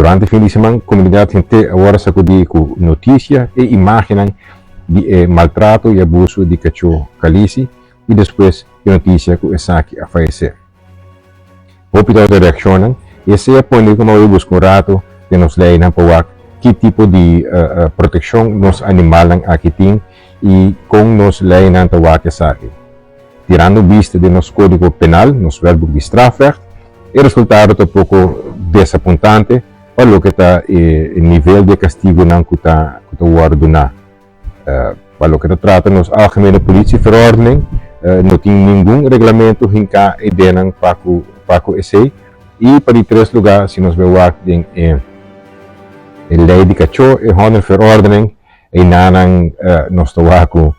Durante fin di siman, komunidat henter a wòrdu sakudí ku notisia i imágennan di e maltrato i abuso di kachó Khaleesi i despues e notisia ku esaki a fayesé. Hopi ta otro reakshonnan i esei a pone ku nos a buska un ratu den nos leinan pa wak ki tipo di protekshon nos animalnan aki tin i kon nos leinan ta wak esaki. Tirando bista den nos Kódigo Penal, nos Wetboek di Strafrecht, e resultado ta poko desapuntante pa loke ta e nivel di e kastigunan ku ta ku ta wòrdu duná. Pa loke ta trata nos Algemene Politieverordening, no tin ningun reglamento hinká edenan pa ku pa ku esei. I pa di tres lugá, si nos bai wak den e e lei di kachó, e Hondenverordening, einanan nos ta wak ku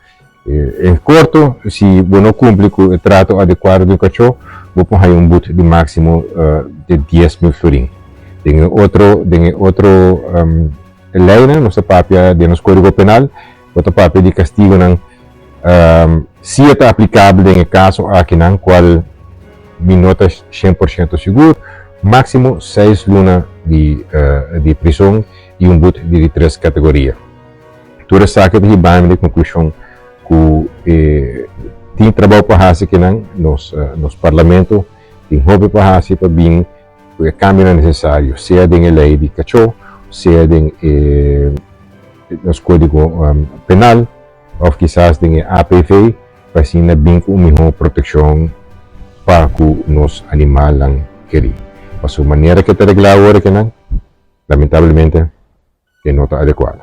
En korto, si bo no kumpli ku e trato adekuado di un kachó, bo por haña un but di máksimo di 10,000 florin. Den e otro den e otro leinan nos ta papia den nos Kódigo Penal, bo ta papia di kastigunan si e ta aplikabel den e kaso akinan, kual mi no ta 100% sigur, máksimo 6 luna di prison i un but di di tres kategoria. Tur esaki ta hiba mi na konklushon ku tin trabou pa hasi kinan nos parlamento tin hopi pa hasi pa bin ku e kambionan nesesario, sea den e lei di kachó, sea den e nos kódigo penal òf kisas den e APV pa asina bin ku un mihó protekshon pa ku nos animalnan kerí. Pasobra manera ku e ta reglá awor akinan, lamentablemente e no ta adekuado.